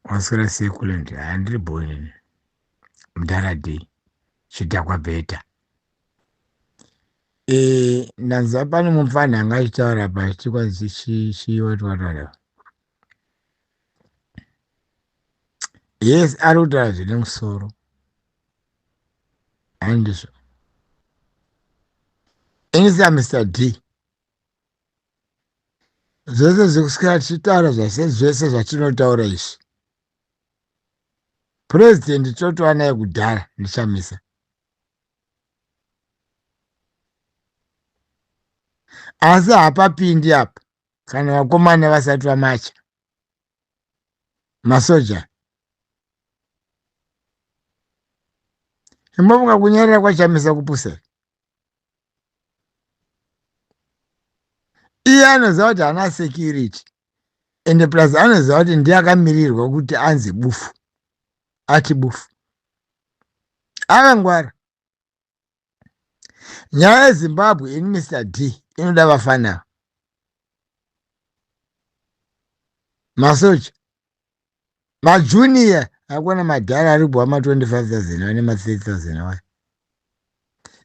Waswera sei Kulent? Haa ndiri bho inini. Mudhara D. Chidhakwa bheta. Eh, ndanzwa pane mupfanha anga achitaura apa achiti kwanzi chi chi what what what. Yes, ari kutaura zvine musoro. Handizvo. Ini sa Mr. D. Zvese zvekuswera tichitaura zvese zvese zvatinotaura izvi. President totova naye kudhara ndichamisa. Asi hapapindi apa kana vakomana vasati vamacha. Masoja. Imbofunga kunyarara kwachamisa kupusa. Iye anoziva kuti haana security and plus anoziva kuti ndiye akamirirwa kuti anzi bufu ati bufu. Akangwara. Nyaya yeZimbabwe ini Mr D inoda vafana masoja majunior akwana madhara ari kubwa ma 25000 vane ma 3000 waya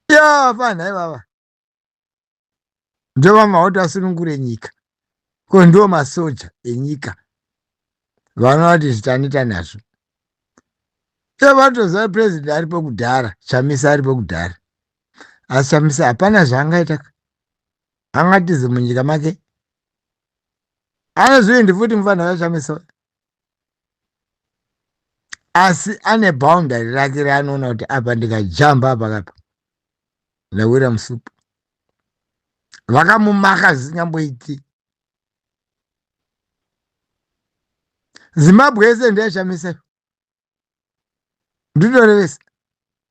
iya vafana ivava ndovamwe vakuti vasunungure nyika ko ndo masoja enyika vanovati zvitaneta nazvo ivo vatoziva president aripo kudhara chamisa aripo kudhara asi chamisa hapana zvaangaita angatize munyika make anozvivindi futi mufanira vachamisa asi ane boundary rake raanoona kuti apa ndikajamba apa kapa ndawira musupu vakamumaka zvisingamboiti zimbabwe yese ndeyachamisa nditorevesa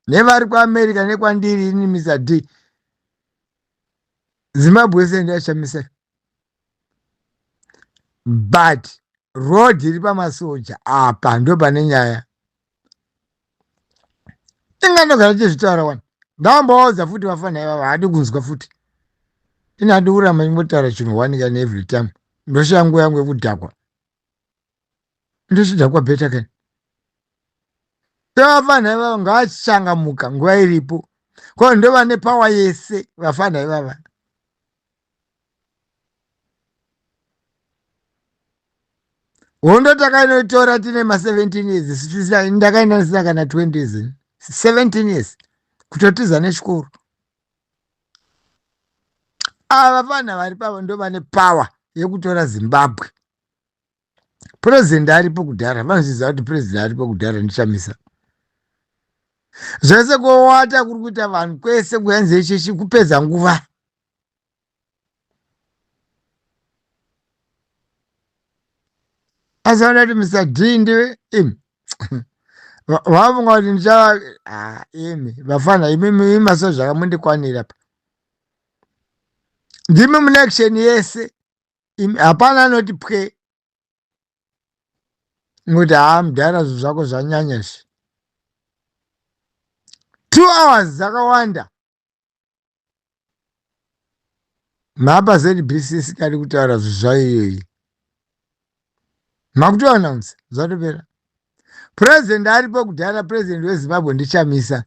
nevari kuamerica nekwandiri ini mr d zimbabwe yese ndeyachamisa but road iri pamasoja apa ndo pane nyaya ingandogara chizvitaura wani ndambovaudza futi vafana ivava haadi kunzwa futi ini hadi kuramba ndingotaura chinhu one kani every time ndoshaya nguva yangu yekudhakwa ndochidhakwa beta kani vafana ivava ngavachangamuka nguva iripo ko ndovane power yese vafana ivava Hondo takainotora tine ma 17 years ndakaenda ndisina kana 20 years 17 years kutotiza nechikoro ava vana vari pavo ndo vane power yekutora Zimbabwe president aripo kudhara vanozviziva kuti president aripo kudhara ndichamisa zvese kowata kuri kuita vanhu kwese kuyanzi ichichi kupedza nguva asi vanoda kuti Mr D ndive imi vafunga kuti ndichava ah, imi vafana imi imi masoja akamundikwanira pa ndimi mune action yese imi hapana anoti pwe ngokuti haa mudhara zvinhu zvako zvanyanya izvi 2 hours dzakawanda mapa ZBC isikadi kutaura zvinhu zvayo iyoyi makutoanaunsa zvatopera president aripo kudhara president wezimbabwe ndichamisa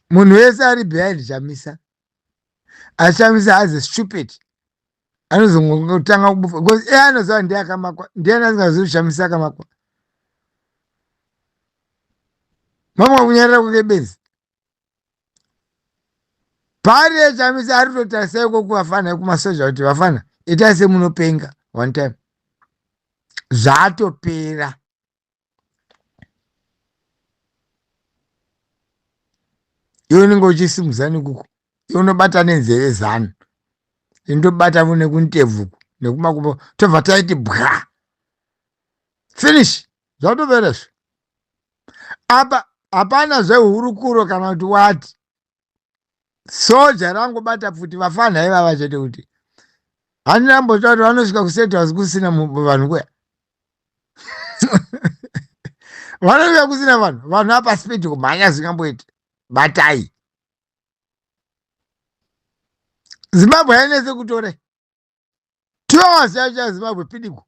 munhu wese ari behind chamisa achamisa hazi stupid anozongotanga kubufa because iye anoziva ndiye akamakwa ndiye asingazivi kuti chamisa akamakwa mamwe kunyarira kwake benzi pari yechamisa ari kutotarisa iko kuvafana ekumasoja kuti vafana itai semunopenga one time zvatopera iwe unenge uchisimudza nekuku iwe unobata nenzeve zanu indobata vo nekuntebvuku nekumakumbo tobva taiti bwa finish zvatopera zvo apa hapana zvehurukuro kana kuti wati soja rangobata pfuti vafana ivava chete kuti handina mbotaura kuti vanosvika kustate house kusina vanhu kuya vanosvika kusina vanhu vanhu apa speed kumhanya zvingamboiti batai zimbabwe hainetse kutore 2 hours yacho yazimbabwe pidigo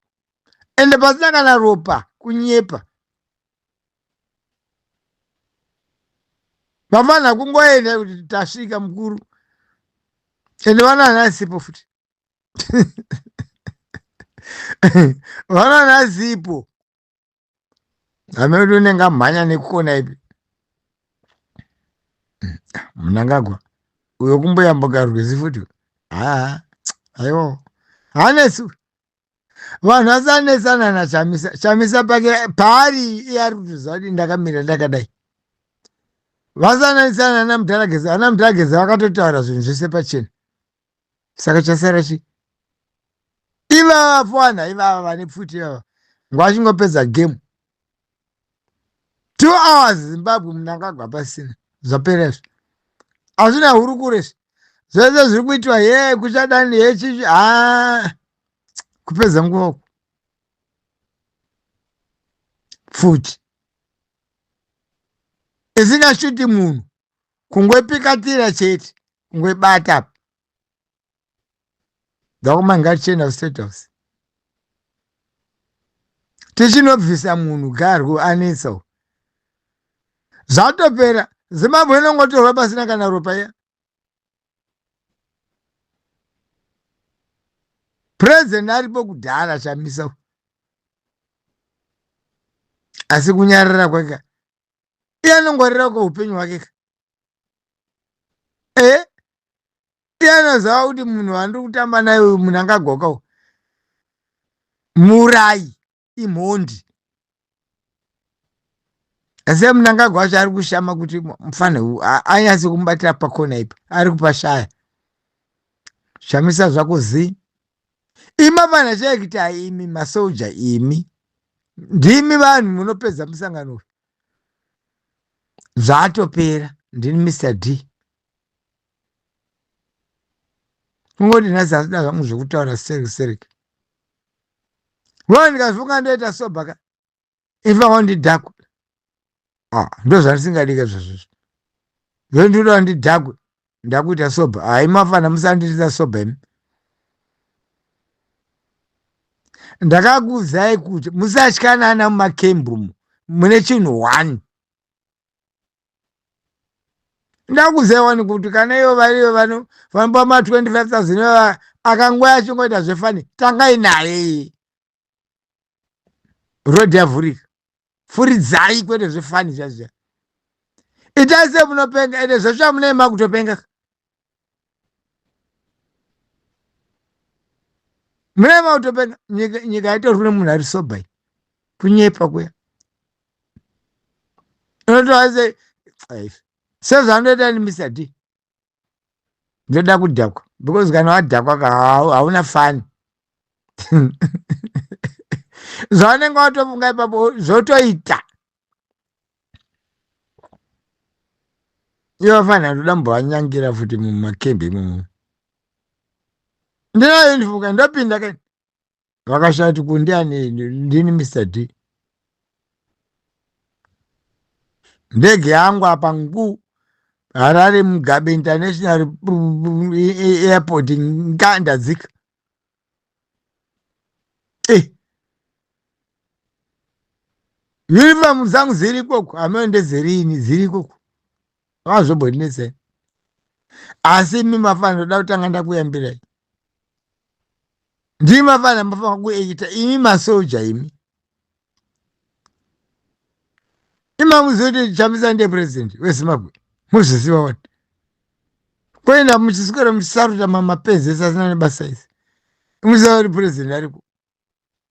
Ende pasina kana ropa kunyepa. Vafanira kungoenda kuti tasvika mukuru. Ende vana vanasipo futi. Vana vanasipo. Hameno kuti unenge amhanya nekukona ipi. Mnangagwa uyo kumboyambuka rwizi futi. Haa, aiwa. Hanesu. Vanhu vasanesana naChamisa. Chamisa pake paari iye ari kutoziva kuti ndakamira ndakadai. Vasanesana naMudhara Ana Mudhara vakatotaura zvinhu zvese pachena. Saka chasara chi? Ivava fana ivava vane pfuti ivava. Ngwachingopedza game. 2 hours Zimbabwe Mnangagwa pasina. Zvapera izvi. Hazvina hurukuro izvi. Zvese zviri kuitwa ye kuchadani ye chichi haa kupedza nguva uku. Pfuti. Isingashuti munhu. Kungopikatira chete. Kungobata apa. Ndakoma ngatichienda kustate house. Tichinobvisa munhu garwe anetsa uyu. Zvatopera. Zimbabwe inongotorwa pasina kana ropa iya. President aripo kudhara Chamisa. Asi kunyarara kwake. Iye anongwarira kwa upenyu hwake. Eh? Iye anoziva kuti munhu wandiri kutamba naye uyu munhu angagoka uyu. Muurayi imhondi. Asi Mnangagwa wacho ari kushama kuti mufana uyu anyatse kumubatira pakona ipa ari kupashaya. Shamisa zvako zi. Ima vana chaikuti imi masoja imi. Ndimi vanhu munopedza musangano uyu. Zvatopera ndini Mr D. Kungoti nhasi asina zvangu zvekutaura seriki seriki. Wewe ndikafunga ndoita soba ka. Ifa wandidhakwe. Ah, ndozvandisingadi ka zvozvo. Zvondinoda ndidhakwe. Ndakuita soba. Hayi mafana musandiita soba imi. Ndakakuudzai kuti musatyanana mumakembu umu. Mune chinhu one. Ndakuudzai wani kuti kana ivo varivo vanopa ma 25,000 akangoya achingoita zvefani tangai naye. Road yavhurika. Furidzai kwete zvefani zviya zviya. Itai semunopenga ende zveshuwa munei makutopenga. Munei makutopenga nyika nyika haitorwi nemunhu ari sober. Kunyepa kuya. Unotoa se sezvanoita ni Mr D. Ndoda kudhakwa because kana wadhakwa ka hauna fani. Zvaunenge watofunga ipapo zvotoita. Ivo vafana ndoda mbovanyangira futi mumakembi imomo. Ndinayo ndifunga ndopinda ke. Vakashaya kuti kundiani ndini Mr D. Ndege yangu apa ngu Harare Mugabe International Airport nga ndadzika. Eh. Uniform dzangu dziri ikoko, hameno ndedzerini dziri ikoko. Vakazombondinetsei. Asi imi mafana ndoda kutanga ndakuyambirai. Ndimi mafana mafana kuekita imi masoja imi. Imamuziva kuti Chamisa ndiye president weZimbabwe. Muzviziva wani. Kuenda muchiswera muchisaruta mamapenzi ese asina nebasa ese. Muziva kuti president ariko.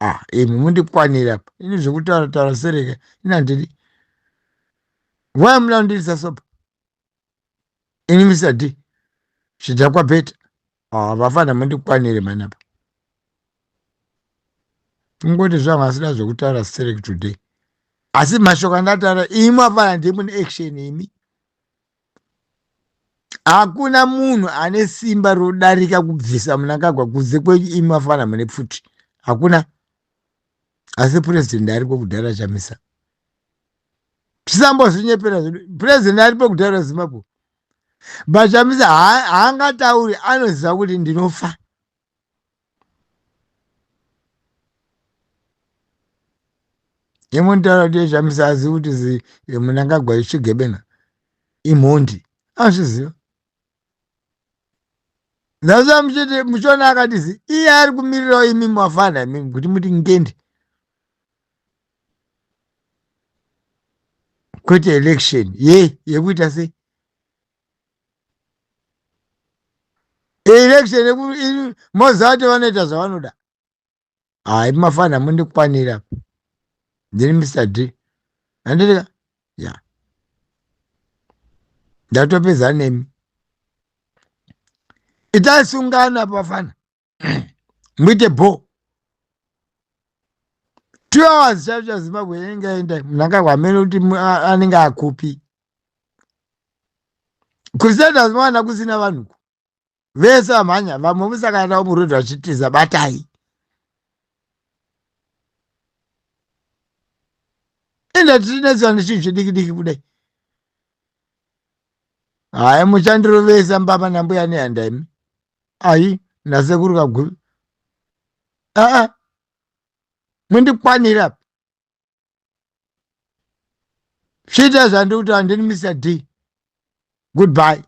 Ah, imi mundikwanira apa. Ini zvekutaura taura sereka. Ini handidi. Why muda kundiisa sopa? Ini Mr D. Chidhakwa better. Ah, vafana mundikwanire mani apa. Kungoti zvangu asina zvekutaura sterek today. Asi mashoko andataura imi vafana ndimi mune action imi. Hakuna munhu ane simba rodarika kubvisa Mnangagwa kunze kwenyu imi vafana mune pfuti. Hakuna. Asi president ariko kudhara Chamisa. Tisambozvinyepera zvedu. President aripo kudhara Zimbabwe. But Chamisa haangatauri anoziva kuti ndinofa. Yemonitaura kuti Chamisa azivi kuti Mnangagwa ichigebenga imhondi, azviziva. That's muchiti muchiona akati zi iye ari kumirirawo imi mafana imimi kuti muti ngende, kwete election ye yekuita sei, election moziva kuti vanoita zvavanoda. Hayi, mafana, mundikwanira. Ndini Mr D, handitika ya ndatopedza nemi. Itai sungano pafana, muite bho. 2 hours chaicho cha Zimbabwe inenge yaenda. Mnangagwa amene kuti anenge akupi kuState mwana kusina vanhu vese vamhanya, vamwe musakana navo murodhi vachitiza. Batai enda, tichinetswa nechinhu chidiki diki kudai. Hayi, muchandirovesa mbama nambuya nehanda imi, ai nasekuru Kaguvi. Aa, mundikwanira. Zviita zvandikuti. Handini Mr D. Goodbye.